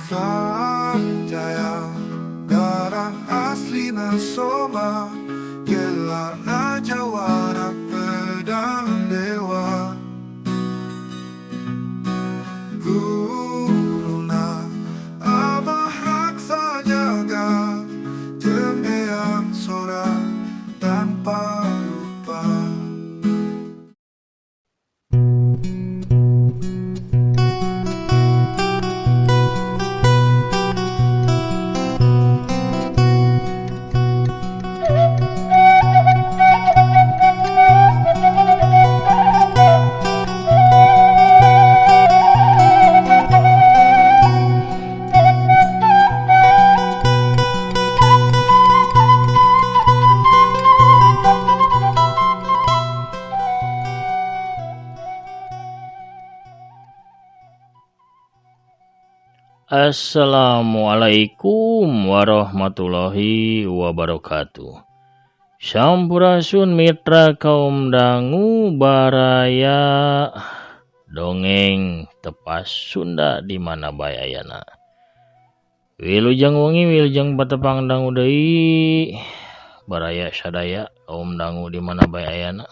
Sanjaya, darah aslina Soma, gelarna jawara pedang dewa. Guruna Abah Raksa Jaga, jeung Eyang Sora tanpa lupa. Assalamualaikum warahmatullahi wabarakatuh. Sampurasun mitra kaum dangu baraya dongeng tepas Sunda di mana bae ayana. Wilujeng wengi wilujeng patepang dangu deui baraya sadaya kaum dangu di mana bae ayana.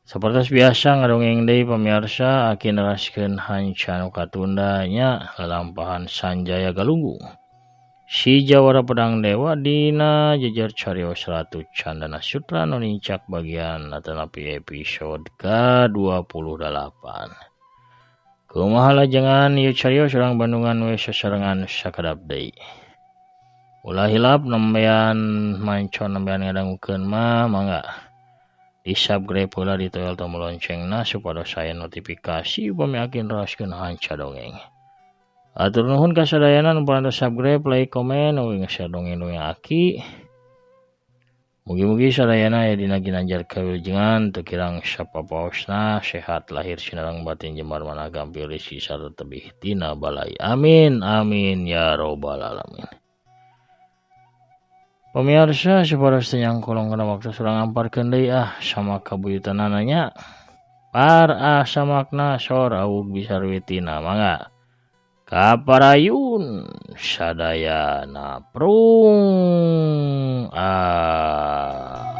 Sapertos biasa ngadongeng deui pamirsa aki neraskeun hanca nu katunda nya lalampahan Sanjaya Galunggung. Si Jawara Pedang Dewa dina jejer carios Ratu Candana Sutra nu nincak bagian atanapi episode ka-28. Kumaha lajengan ieu carios urang Bandungan we sasarengan sakedap deui. Ulah hilap nembean mancon nembean ngadangukeun mah mangga. Di subscribe heula di toel tombol loncengna supados aya notifikasi upami aki neraskeun hanca dongeng. Atur nuhun ka sadayana nu parantos subscribe, like, komen, ugi nge-share dongeng-dongeng aki. Mugi-mugi sadayana aya dina ginanjar kawilujengan teu kirang sapapaosna sehat lahir sinareng batin jembar manah gampil rezeki sarta tebih tina balai. Amin amin ya robbal alamin. Pemirsa supados teu nyangkolong kana waktu urang amparkeun deui ah sama kabuyutanana nya. Par ah samakna sor awug bisarwitina mangga. Kaparayun sadayana prung ah.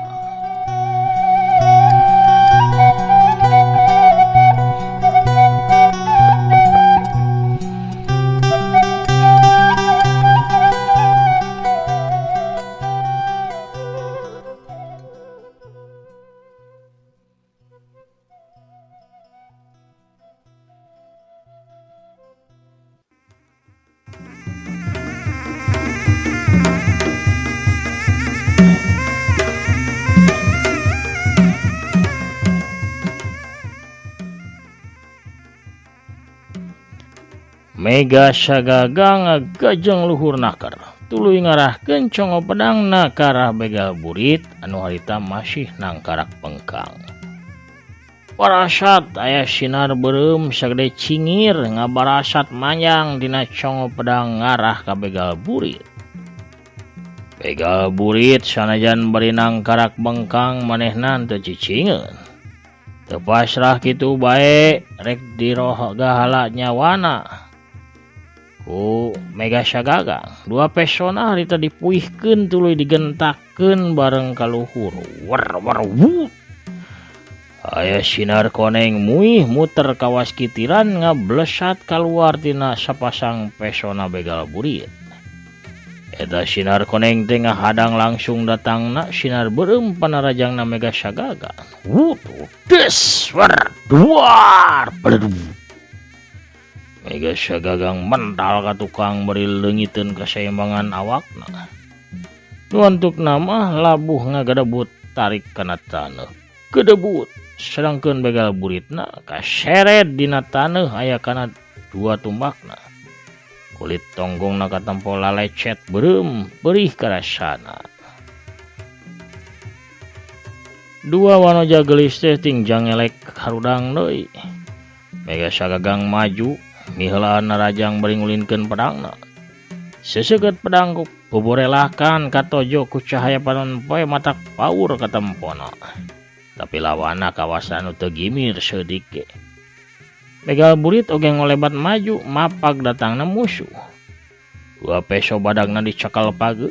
Mega Sagagang ngagajeng luhur nakar tuluy ngarahkeun congo pedangna ka arah begal burit anu harita masih nangkarak pengkang. Parasat aya sinar beureum sagede cingir ngabarasat manjang dina congo pedang ngarah ka begal burit. Begal burit sanajan bari nangkarak bengkang manehna teu cicingeun. Teu pasrah kitu bae rek dirogahala nyawana ku Mega Sagagang. Dua pesona harita dipuihkeun tuluy digentakkeun bareng ka luhur. Wer wer wut. Aya sinar koneng muih muter kawas kitiran ngablesat kaluar tina sapasang pesona begal burit. Eta sinar koneng teh ngahadang langsung datangna sinar beureum panarajangna Mega Sagagang. Wut des wer duar bledug. Mega Sagagang mental ka tukang bari leungiteun kasaimbangan awakna. Nu antukna mah labuh ngagadebut tarik kana taneuh. Kedebut sedangkeun begal buritna kaseret dina taneuh aya kana dua tumbakna. Kulit tonggongna katempo lalecet beureum perih karasana. Dua wanoja geulis teh tingjang ngelek harudang deui. Mega Sagagang maju miheulaan narajang bari ngulinkeun pedangna. Seseukeut pedang ku boborelakan katojo ku cahaya panon poe matak paur katempona. Tapi lawana kawasan nu teu gimir seudik ge. Begal burit oge ngolebat maju mapag datangna musuh. Dua peso badagna dicakal page.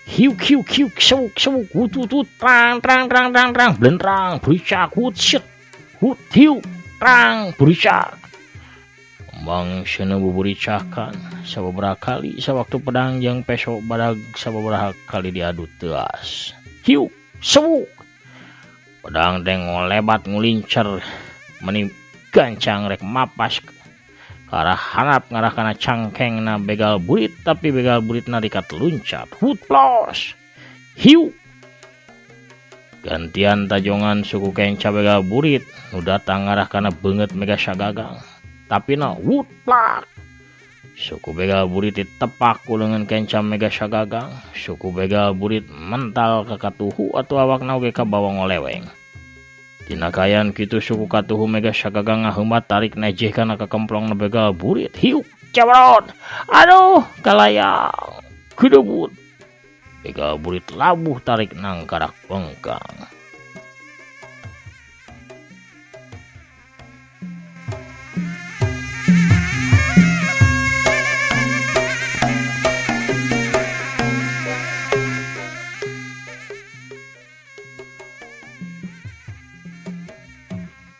Hiuk hiuk hiuk sewuk sewuk hutut trang trang trang trang trang blentrang bericak hut set hut hiuk trang bericak. Kembang seuneu buburicakan sababaraha kali sawaktu pedang jeung peso badag sababaraha kali diadu teuas. Hiuk sewuk. Pedang teh ngolebat ngulincer meni gancang rek mapas ke arah hanap ngarah kana cangkengna begal burit tapi begal buritna rikat luncat hut plos hiu gantian tajongan suku kenca begal burit nu datang ngarah kana beungeut Mega Sagagang tapi na wut plak suku begal burit ditepak ku leungeun kenca Mega Sagagang suku begal burit mental ka katuhu atuh awakna oge kabawa ngoleweng. Dina kaayaan kitu suku katuhu Mega Sagagang ngaheumat tarik nejeh kana kakemplongna begal burit hiuk cebrot aduh kalayang gedebut begal burit labuh tarik nangkarak bengkang.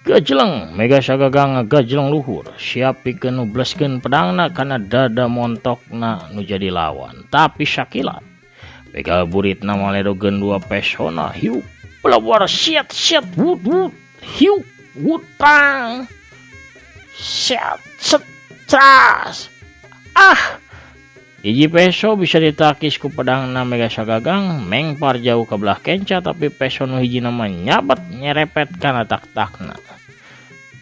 Gajeleng Mega Sagagang ngagajeleng luhur siap pikeun nubleskeun pedangna kana dada montokna nu jadi lawan tapi sakilat begal buritna maledogeun dua pesona hiuk pelawar siat siat wut wut hiuk wutang siat set tras ah hiji peso bisa ditakis ku pedangna Mega Sagagang mengpar jauh ke belah kenca tapi peso nu hiji nama nyabat nyerepet kana tak-takna.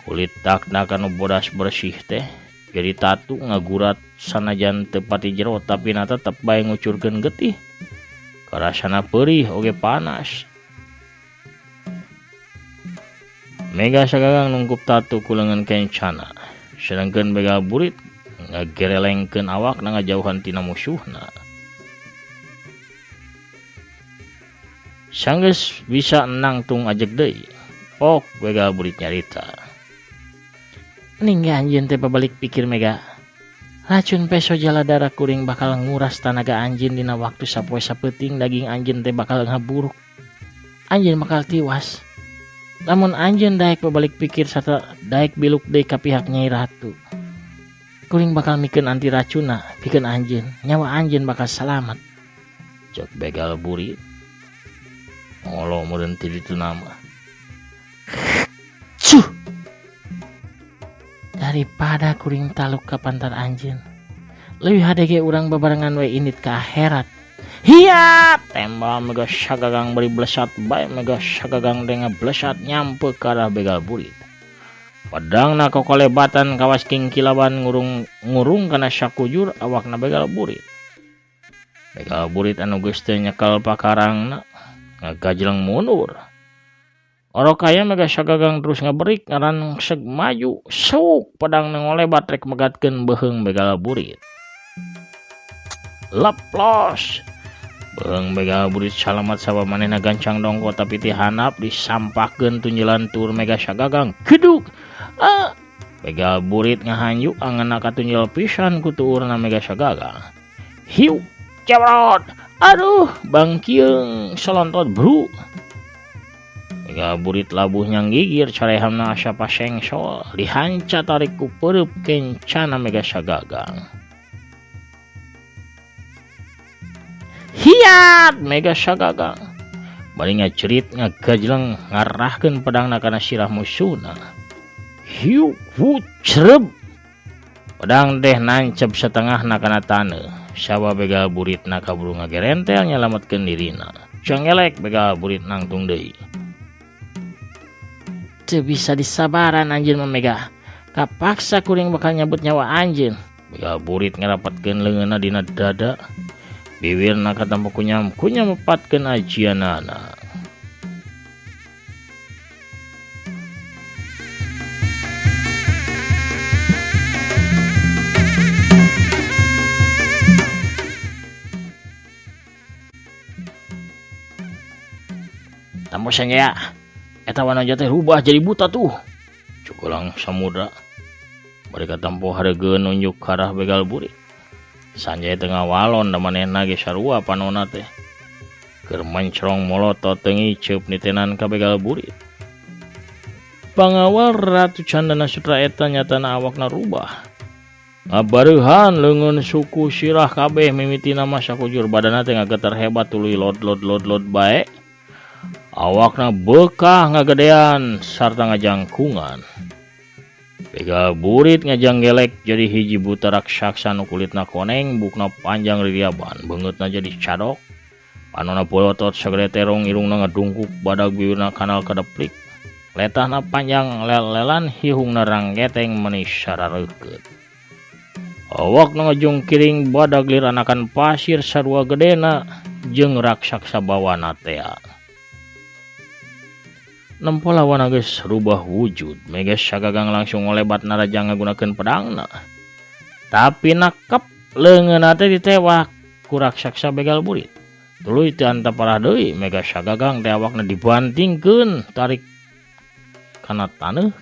Kulit takna kanu bodas bersih teh jadi tatu ngagurat sanajan teu pati jero tapi na tetep bae ngucurkeun getih. Karasana perih oge panas. Mega Sagagang nungkup tatu ku leungeun kencana sedangkeun begal burit ngagerelengkeun awakna ngajauhan tina musuhna. Sanggeus bisa nangtung ajeg deui. Pok begal burit nyarita. Ningga anjeun teh pabalik pikir Mega. Racun peso jaladara kuring bakal nguras tanaga anjeun dina waktu sapoe sapeuting daging anjeun teh bakal ngaburuk. Anjeun bakal tiwas. Lamun anjeun daek pabalik pikir sarta daek biluk deui ka pihak Nyai Ratu. Kuring bakal mikeun anti racuna pikeun anjeun, nyawa anjeun bakal salamat. Cek begal burit. Ngolo meureun ti ditu nama. Cuh. Daripada kuring taluk ka pantar anjeun, leuwih hade ge urang babarengan we indit ka akhirat. Hiat tembal Mega Sagagang bari blesat bae Mega Sagagang teh ngablesat nyampe ka arah begal burit. Pedangna kokolebatan kawas kingkilaban ngurung kana sakujur awakna begal burit. Begal burit anu geus teu nyekel pakarangna ngagajleng mundur. Orok aya Mega Sagagang terus ngaberik ngarangseg maju sewuk pedangna ngolebat rek megatkeun beuheung begal burit. Leplos beuheung begal burit salamat sabab manehna gancang dongko tapi ti handap disampakeun tunjelan tur Mega Sagagang gedug. Ah, begal burit ngahanjuk angeunna katunjel pisan ku tuurna Mega Sagagang. Hiu cebrot aduh bangkieung salontot bru. Begal burit labuh nyanggigir carehamna asa pasengsol dihanca tarik ku peureub kencana Mega Sagagang. Hiat Mega Sagagang bari ngacerit ngagajleng ngarahkeun pedangna kana sirah musuhna. Hiu wucreb pedang teh nancep setengahna kana taneuh sabab begal buritna kaburu ngagerentel nyalametkeun dirina. Cangelek begal burit nangtung deui. Teu bisa disabaran anjeun mah Mega. Kapaksa kuring bakal nyabut nyawa anjeun. Begal burit ngarapatkeun leungeunna dina dada. Biwirna katampo kunyam-kunyam mepatkeun ajianana. Tampo sanjaya. Eta wanoja teh rubah jadi buta tuh. Cukulang Samudra bari katempo hareugeun nunjuk ka arah begal burit. Sanjaya teu ngawalon da manehna ge sarua panona teh. Keur mencrong molotot teu ngiceup nitenan ka begal burit. Pangawal Ratu Candana Sutra eta nyatana awakna rubah. Ngabareuhan leungeun suku sirah kabeh mimitina mah sakujur badanna teh ngageter hebat tuluy lod-lod-lod-lod bae. Awakna beukah ngagedean sarta ngajangkungan. Begal burit ngajanggelek jadi hiji buta raksasa nu kulitna koneng, bukna panjang ririaban, beungeutna jadi cadok. Panona polotot sagede terong, irungna ngadungkuk, badag bibirna kanal kadeplik. Letahna panjang lel-lelan, hihungna ranggeteng meuni sarareukeut. Awakna ngajungkiring badag lir anakan pasir sarua gedena jeung raksasa bawana tea. Nempo lawan geus rubah wujud, Mega Sagagang langsung ngolebat narajang ngagunakeun pedangna. Tapi nakep leungeunna teh ditewak ku raksasa begal burit. Tuluy teu antap parah deui, Mega Sagagang teh awakna dibantingkeun tarik kana taneuh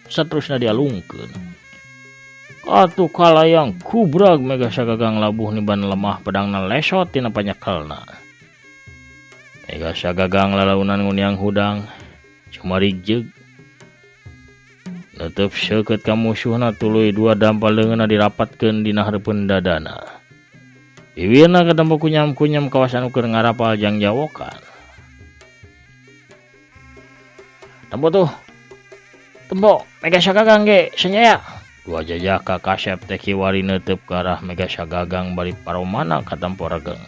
saterusna dialungkeun. Atuh kalayang kubrag Mega Sagagang labuh niban lemah pedangna lesot tina panyekelna. Mega Sagagang lalaunan nguniang hudang cumarijeug neuteuf seukeut ka musuhna tuluy dua dampal leungeunna dirapatkeun dina hareupeun dadana. Bibirna katempo kunyam-kunyam kawas anu keur ngarapal jangjawokan. Tempo tuh. Tempo Mega Sagagang ge Sanjaya. Dua jajaka kasep teh kiwari neuteuf ka arah Mega Sagagang bari paromana katempo regeng.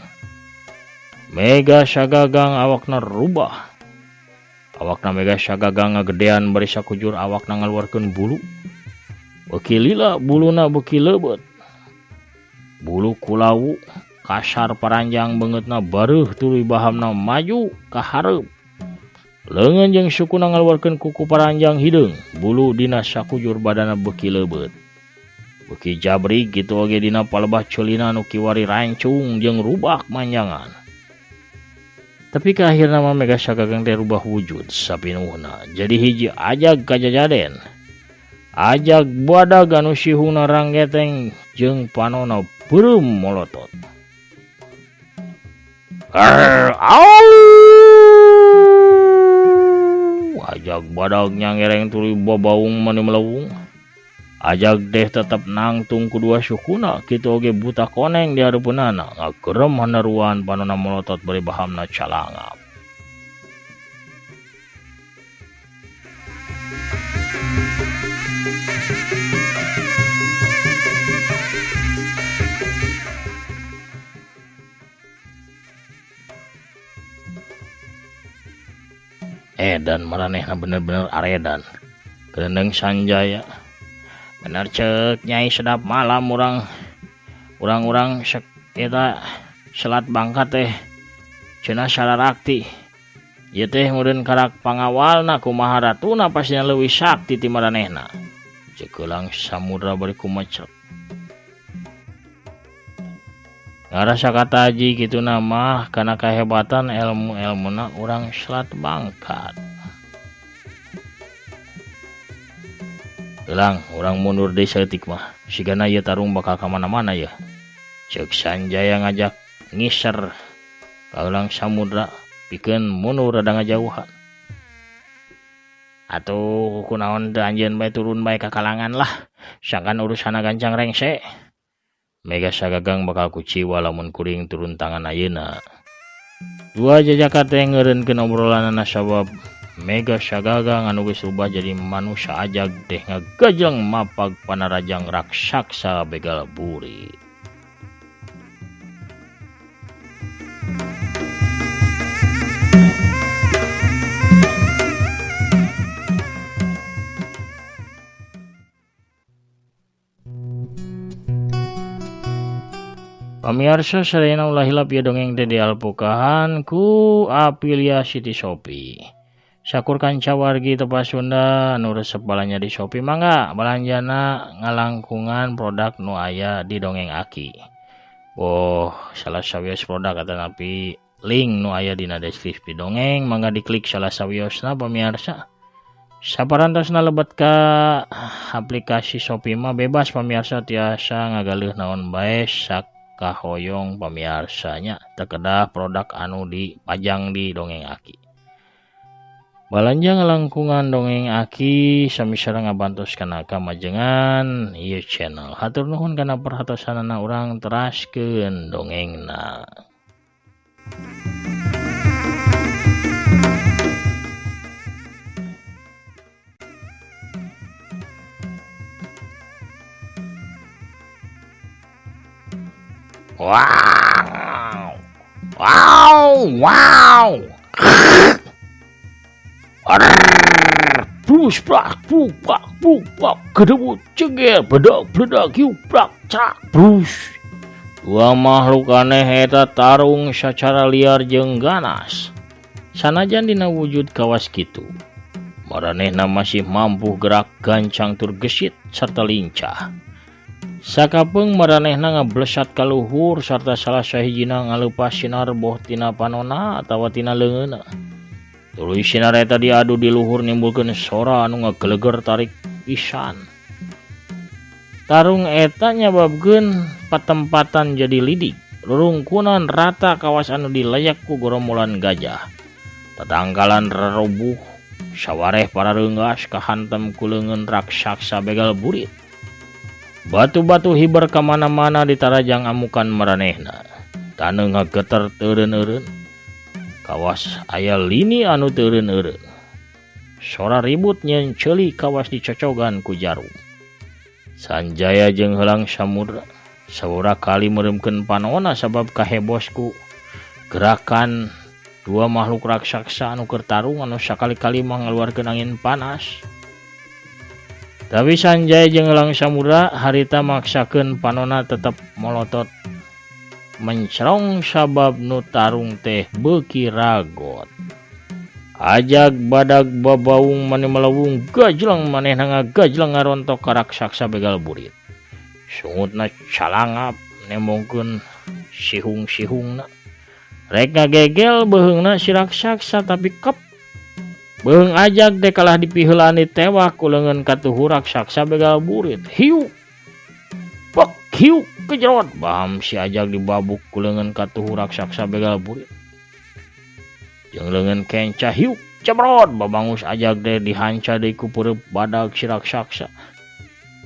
Mega Sagagang awakna rubah. Awakna Mega Sagagang ngagedean bari sakujur awakna ngaluarkeun bulu. Beuki lila buluna beuki leubeut. Bulu kulawu kasar paranjang beungeutna bareuh tuluy bahamna maju ka hareup. Leungeun jeung sukuna ngaluarkeun kuku paranjang hideung, bulu dina sakujur badana beuki leubeut. Beuki jabrig kitu oge dina palebah ceulina nu kiwari rancung jeung rubak manjangan. Tapi ka akhirna mah Mega Sagagang teh rubah wujud sapinuhna jadi hiji ajag kajajaden. Ajag badag anu sihungna ranggeteng jeung panona beureum molotot. Au! Ajag badag nyangereng tuluy babaung mani melewung. Ajag deh tetep nangtung ku dua sukuna kitu oge buta koneng di hareupeunana ngagerem hanaruan panona molotot bari bahamna calangap. Edan maranehna bener-bener aredan. Gerendeng Sanjaya. Bener cek Nyai sedap malam urang urang-urang eta Selat Bangka teh cenah sararakti. Ieu teh meureun karak pangawalna kumaha ratuna pastina leuwih sakti ti maranehna. Ceuk Heulang Samudra bari kumecek. Ngarasa kataji kituna mah kana kahebatan ilmu-ilmuna urang Selat Bangkat. Heulang urang mundur deui saeutik mah. Sigana ieu tarung bakal ka mana-mana yeuh. Ceuk Sanjaya ngajak ngiser ka Heulang Samudra pikeun mundur rada ngajauhan. Atuh kunaon teu anjeun bae turun bae ka kalangan lah. Sangkan urusanna gancang rengse. Mega Sagagang bakal kuciwa lamun kuring turun tangan ayeuna. Dua jajaka teh ngeureunkeun obrolanana sabab Mega Sagagang anu geus rubah jadi manusia ajag teh ngagajeng mapag panarajang raksasa begal burit. Pamiarsa sadayana ulah hilap ieu dongeng teh dialpukahan ku afiliasi ti Shopee. Sakur kanca wargi tepas Sunda anu resep balanja di Shopee mangga balanjana ngalangkungan produk nu aya di dongeng Aki. Boh salah sawios produk atanapi link nu aya dina deskripsi dongeng mangga diklik salah sawiosna pamiarsa. Saparantosna lebet ka aplikasi Shopee mah bebas pamiarsa tiasa ngagaleuh naon bae sakahoyong pamiarsa nya teu kedah produk anu dipajang di Dongeng Aki. Balanja ngalangkungan Dongeng Aki sami sareng ngabantos kana kamajengan ieu channel. Hatur nuhun kana perhatosanana urang teraskeun dongengna. Wow. Wow, wow. Brus brak bruk brak bruk brak gedebut ceger bedak bledak hiuk brak cak brus. Dua makhluk aneh eta tarung sacara liar jeung ganas. Sanajan dina wujud kawas kitu, maranehna masih mampu gerak gancang tur gesit serta lincah. Sakapeung maranehna ngablesat ka luhur sarta salah sahijina ngaleupas sinar boh tina panona atawa tina leungeunna. Tuluy sinar eta diadu di luhur nimbulkeun sora anu ngageleger tarik pisan. Tarung eta nyababkeun patempatan jadi lidik, rurungkunan rata kawas anu dilayak ku gorombolan gajah. Tatangkalan rerobuh, sawareh para reunggas kahantem ku leungeun raksasa begal burit. Batu-batu hiber kamana-mana ditarajang amukan maranehna. Taneuh ngageter teureun-eureun. Kawas aya lini anu teureun-eureun. Sora ribut nyeun ceuli kawas dicocogan ku jarum. Sanjaya jeung Heulang Samudra saura kali meureumkeun panona sabab kahebos ku gerakan dua makhluk raksasa anu keur tarung anu sakali-kali mah ngaluarkeun angin panas. Tapi Sanjaya jeung Heulang Samudra harita maksakeun panona tetep molotot mencerong sabab nu tarung teh beuki ragot. Ajag badag babaung mani melewung gajleng manehna ngagajleng ngarontok ka raksasa begal burit. Sungutna calangap nembongkeun sihung-sihungna. Rek ngagegel beuheungna si raksasa tapi kep. Beuheung ajag teh kalah dipiheulaan ditewak ku leungeun katuhu raksasa begal burit. Hiuk. Pek hiuk kejerot baham si ajag dibabuk ku leungeun katuhu raksasa begal burit. Jeung leungeun kenca hiuk cebrot babangus ajag teh dihanca deui ku peureub badag si raksasa.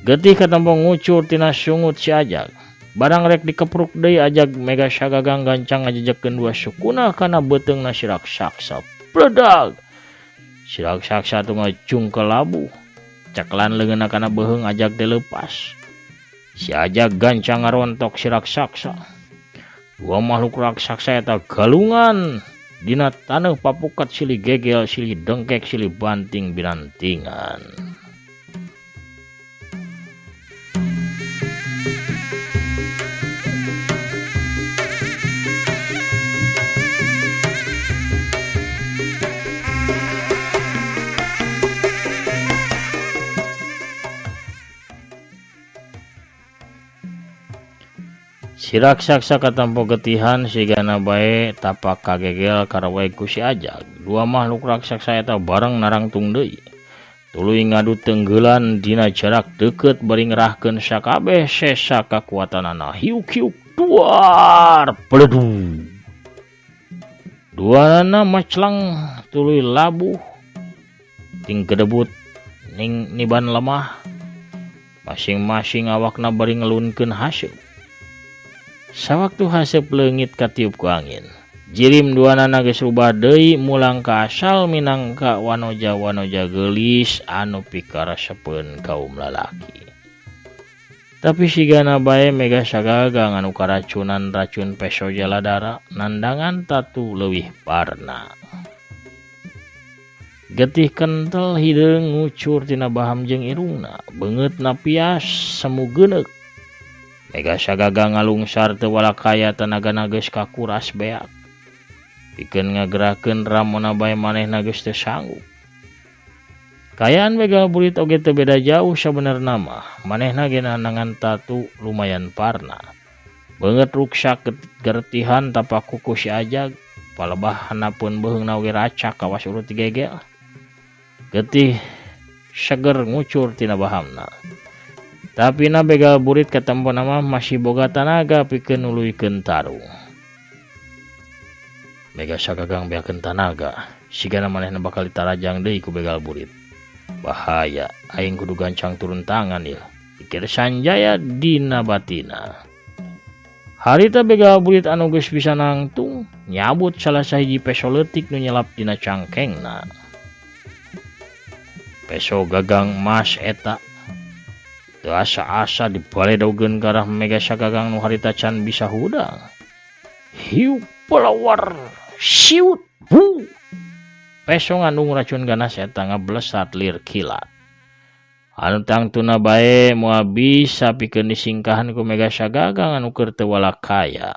Getih katempo ngucur tina sungut si ajag. Barang rek dikepruk deui ajag mega sagagang gancang ngajejekeun dua sukuna kana beuteungna si raksasa. Bledag. Si raksasa teh ngacung ke labuh. Ceklan leungeunna kana beuheung ajag teh leupas. Si ajag gancang ngarontok si raksasa. Dua makhluk raksasa eta galungan dina taneuh papukat silih gegel, silih dengkek, silih banting binantingan. Si raksasa katampo getihan sigana bae tapak kagegel karawae ku si ajag. Dua makhluk raksasa eta bareng narangtung deui. Tuluy ngadu tenggelan dina jarak deukeut bari ngerahkeun sakabeh sesa kakuatanana. Hiuk-hiuk duar beledu. Duanana maclang tuluy labuh ting gedebut ning niban lemah. Masing-masing awakna bari ngelunkeun haseup. Sawaktu haseup leungit katiup ku angin. Jirim duanana geus rubah deui mulang ka asal minangka wanoja-wanoja geulis anu pikaresepeun kaum lalaki. Tapi sigana bae mega sagagang anu karacunan racun peso jaladara nandangan tatu leuwih parna. Getih kentel hideung ngucur tina baham jeung irungna, beungeutna pias semu geuneuk. Mega sagagang ngalungsar teu walakaya tanagana geus kakuras beak. Pikeun ngagerakeun ramona bae manehna geus teu sanggup. Kayaan begal burit oge teu beda jauh sabenerna mah. Manehna ge nandangan tatu lumayan parna. Beungeut ruksak geretihan tapak kuku si ajag, palebah handapeun beuheungna oge racak kawas urut digegel. Getih seger ngucur tina bahamna. Tapi na begal burit katempona mah masih boga tanaga pikeun nuluykeun tarung. Mega Sagagang beakeun tanaga, sigana manehna bakal ditarajang deui ku begal burit. Bahaya, aing kudu gancang turun tangan ieu, pikir Sanjaya dina batina. Harita begal burit anu geus bisa nangtung nyabut salah sahiji peso leutik nu nyelap dina cangkengna. Peso gagang emas eta teu asa-asa dibaledogeun ka arah Mega Sagagang nu harita can bisa hudang. Hiu pelawar siut bu. Peso ngandung racun ganas eta ngablesat lir kilat. Anu tangtuna bae moal bisa pikeun disingkahan ku Mega Sagagang anu keur teu walakaya.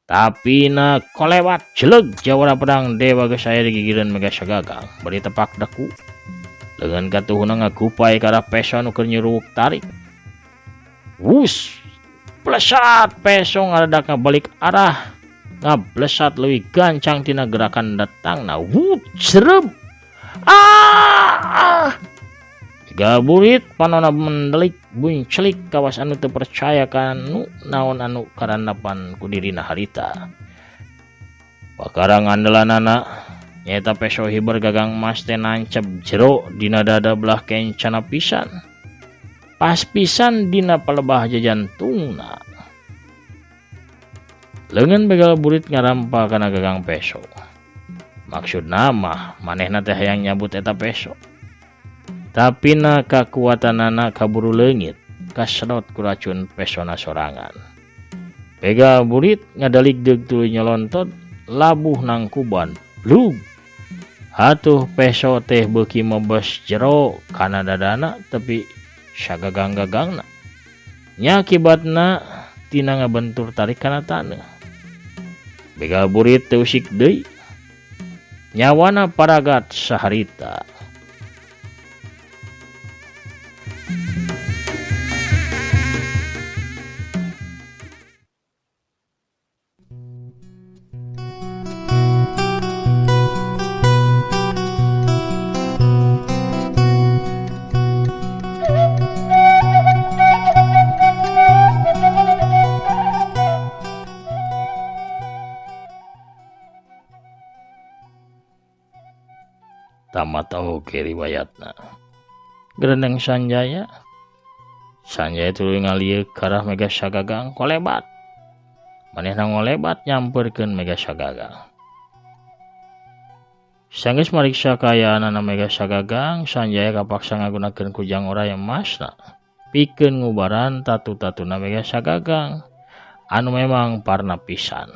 Tapi na kolewat jeleg jawara pedang dewa geus aya di gigireun Mega Sagagang bari tepak deku. Leungeun katuhuna ngagupai ka arah peso anu keur nyuruwuk tarik. Wus! Blesat peso ngadadak ngabalik arah. Ngablesat leuwih gancang tina gerakan datangna. Wut jreb. Ah! Begal burit panona mendelik buncelik kawas anu teu percaya kanu naon anu karandapan ku dirina harita. Pakara ngandelanana nyaeta peso hiber gagang emas teh nancep jero dina dada belah kencana pisan. Pas pisan dina palebah jajantungna. Leungeun begal burit ngarampa kana gagang peso. Maksudna mah manehna teh hayang nyabut eta peso. Tapi na kakuatanana kaburu leungit kasedot ku racun pesona sorangan. Begal burit ngadalig deug tuluy nyolontot labuh nangkuban. Blug. Atuh peso teh beuki mebes jero kana dadana tepi sagagang-gagangna. Nya akibatna tina ngabentur tarik kana taneuh. Begal burit teu usik deui. Nyawana paragat saharita. Tamat oge riwayatna. Gerendeng Sanjaya. Sanjaya tuluy ngalieuk ka arah Mega Sagagang kolebat. Manehna ngolebat nyamperkeun Mega Sagagang. Sanggeus mariksa kaayaanana Mega Sagagang, Sanjaya kapaksa ngagunakeun kujang oray emasna pikeun ngubaran tatu-tatuna Mega Sagagang anu memang parna pisan.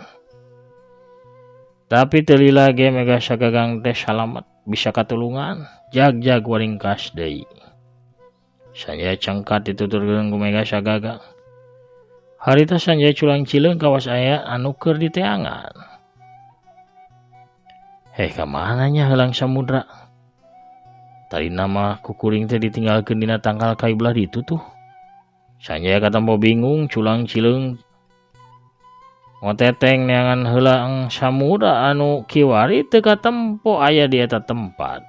Tapi teu lila ge Mega Sagagang teh salamet bisa katulungan jag-jag waringkas deui. Sanjaya cengkat dituturkeun ku Mega Sagagang. Harita Sanjaya culang cileung kawas aya anu keur diteangan. Heh, ka mana nya heulang samudra? Tadina mah kukuring teh ditinggalkeun dina tangkal kayu belah ditu tuh. Sanjaya katempo bingung culang cileung ngoteteng neangan heulang samudra anu kiwari teu katempo aya di eta tempat.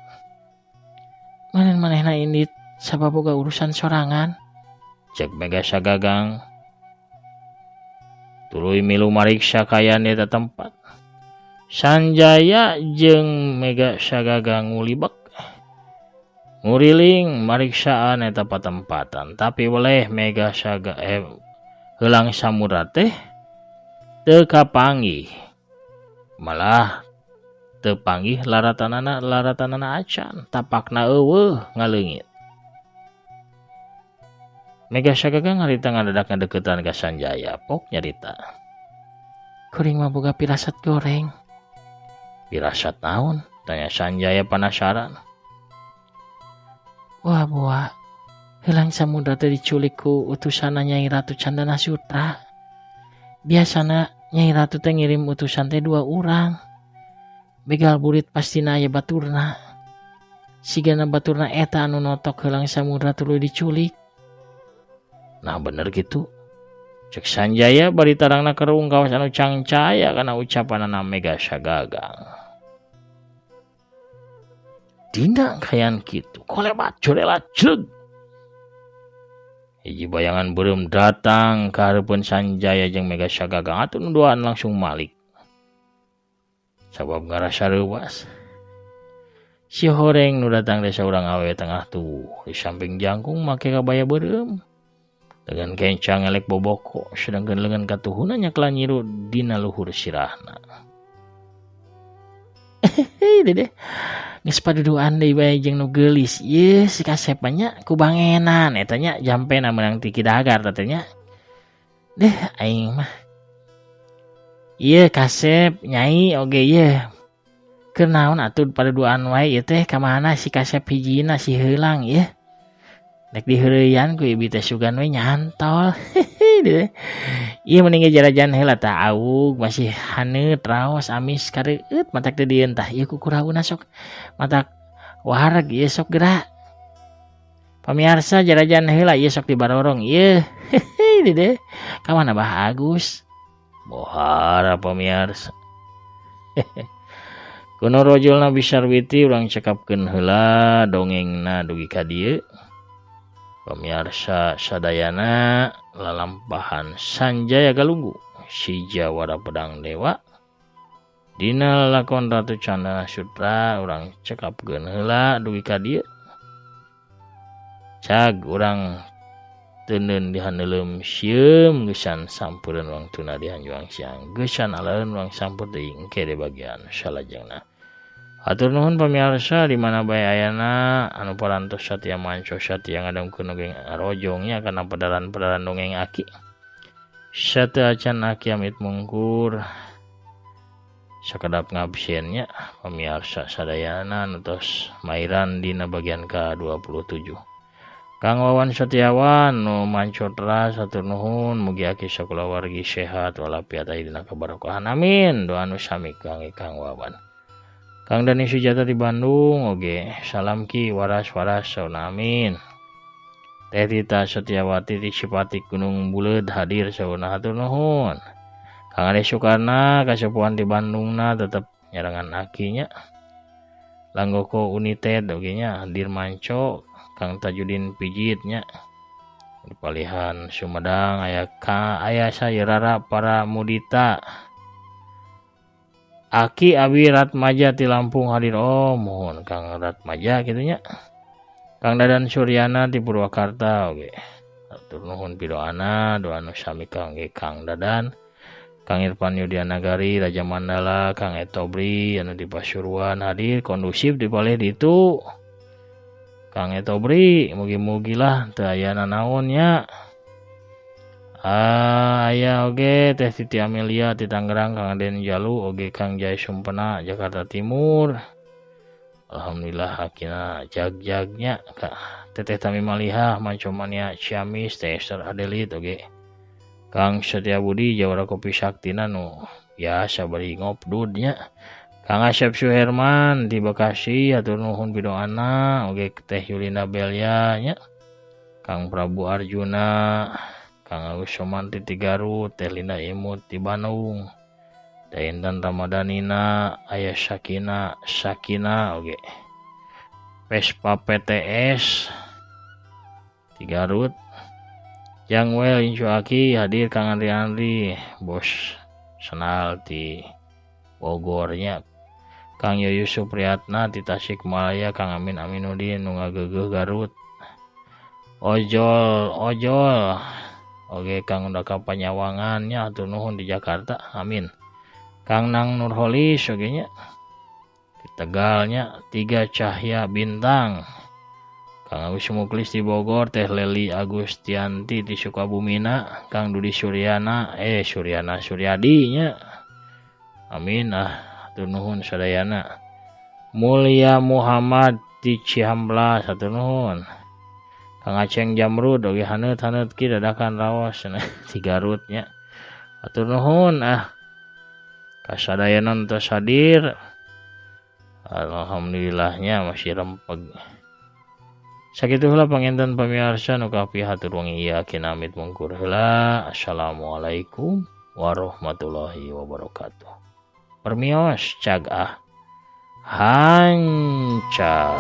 Manehna indit sababoga urusan sorangan, cek Mega Sagagang. Tuluy milu mariksa kaayaan di eta tempat. Sanjaya jeung Mega Sagagang ngulibek nguriling mariksaan eta patempatan, tapi weleh Mega Saga heulang samudra teh teu kapanggih. Malah teu panggih laratanana acan, tapakna eueuh ngaleungit. Mega Sagagang harita ngadadak ngadeukeutan ka Sanjaya, pok nyarita. Kuring mah boga pirasat goreng. Pirasat naon? Tanya Sanjaya penasaran. Wah buah, heulang samudra teh diculik ku utusanna Nyai Ratu Candana Sutra. Biasana Nyai Ratu teh ngirim utusan teh 2 urang. Begal burit pastina aya baturna. Sigana baturna eta anu notok heulang samudra tuluy diculik. Nah bener gitu. Cek Sanjaya bari tarangna kerung kawas anu cangcaya kana ucapanana Mega Sagagang. Dina kaayaan kitu kolebat jorelat jleg. Hiji bayangan beureum datang ka hareupeun Sanjaya jeung Mega Sagagang atuh nu duaan langsung malik. Sabab ngarasa reuwas. Si horeng nu datang teh saurang awewe tengah tuh di samping jangkung make kabaya beureum. Lengan kencang ngelek boboko sedangkan lengan katuhuna nyakla nyiru dina luhur sirahna. Hehehe dedeh geus paduduan deui bae jeung nu geulis ieu si kasep nya ku bangenan eta nya jampena meunang ti Ki Dagar teh nya. Deh aing mah ieu kasep nyai oge ieu keur naon atuh paduduan wae ieu teh ka mana si kasep hijina si heulang ieu. Rek diheureuyan ku ibi teh sugan we nyantol. Hehehe. Ieu mending ge jarajan heula tah aug masih haneut raos amis kareueut matak teu dieun tah ieu kukurauna sok matak wareg ieu sok geura. Pamiarsa jarajan heula ieu sok dibarorong ieu. Hehehe dede. Ka mana Bah Agus? Bohara pamiarsa. Kuno rojolna Bisarwiti urang cekapkeun heula dongengna dugi ka dieu. Pamiarsa sadayana lalampahan Sanjaya Galunggu si Jawara Pedang Dewa dina lalakon Ratu Candana Sutra urang cekapkeun heula dugi ka dieu. Cag urang teuneun dihaneuleum sieum geusan sampureun wangtuna dihanjuang siang geusan aleun urang sampur deui engke di bagian salajengna. Hatur nuhun pamiarsa di mana bae ayana anu parantos satia manco satia ngadongkeun dongeng arojongnya kana pedaran-pedaran dongeng aki. Sateuacan aki amit mungkur sakedap ngabsennya pamiarsa sadayana anu tos mairan dina bagian ka-27. Kang Wawan Setiawan nu manco teras hatur nuhun mugi aki sakulawargi sehat walafiat aya dina kabarokahan amin. Doa nu sami kangge Kang Wawan. Kang Dani Sujata di Bandung oge salam ki waras-waras sauna amin. Teh Tita Setiawati di Cipatik Gunung Buleud hadir sauna hatur nuhun. Kang Ade Sukarna kasepuhan di Bandungna tetep nyarengan akinya. Langgoko United oge nya hadir manco. Kang Tajudin Pijit nya di Palihan Sumedang aya ka aya sayerara para mudita. Aki Abi Ratmaja ti Lampung hadir oh mohon Kang Ratmaja kitu nya. Kang Dadan Suryana ti Purwakarta oge. Hatur nuhun pidoana doa nu sami kangge Kang Dadan. Kang Irfan Yudianagari Raja Mandala Kang Etobri anu di Pasuruan hadir kondusif di palih ditu. Kang Etobri mugi-mugilah teu aya nanaon nya. Aya oge Teh Titi Amelia ti Tangerang Kang Aden Jalu oge Kang Jai Sumpena Jakarta Timur. Alhamdulillah akina jag-jagnya ka Teteh Tami Malihah Mancomania Ciamis Teh Esther Adelit oge Kang Setia Budi Jawara Kopi Saktina nu biasa bari ngopdud nya. Kang Asep Suherman di Bekasi hatur nuhun pidoana oge Teh Yulina Belia nya. Kang Prabu Arjuna Kang Agus Somanti ti Garut, Teh Linda Imut ti Bandung, Teh Intan Ramadhanina, Ayah Sakina, Sakina oge. Vespa PTS ti Garut. Jang Wel Incu Aki hadir Kang Andri Andri, bos senal ti Bogornya. Kang Yoyo Supriyatna ti Tasikmalaya, Kang Amin Aminudin nu ngageugeuh Garut. Ojol Ojol oge Kang Undaka Panyawangan nya hatur nuhun di Jakarta amin. Kang Nang Nurholis oge nya di Tegalnya Tiga Cahya Bintang. Kang Agus Muklis di Bogor, Teh Leli Agustianti di Sukabumina, Kang Dudi Suryana Suryana Suryadi nya amin ah hatur nuhun sadayana. Mulia Muhammad di Cihamplas hatur nuhun. Kang Aceng Jamrud oge haneut-haneut ki dadakan raos di Garut nya. Hatur nuhun ah kasadayana tos hadir. Alhamdulillahnya masih rempeg. Sakitu heula panginten pamiarsa nu kapihatur wengi ieu kinamit mungkur heula. Assalamualaikum warahmatullahi wabarakatuh. Permios cag ah. Hanca.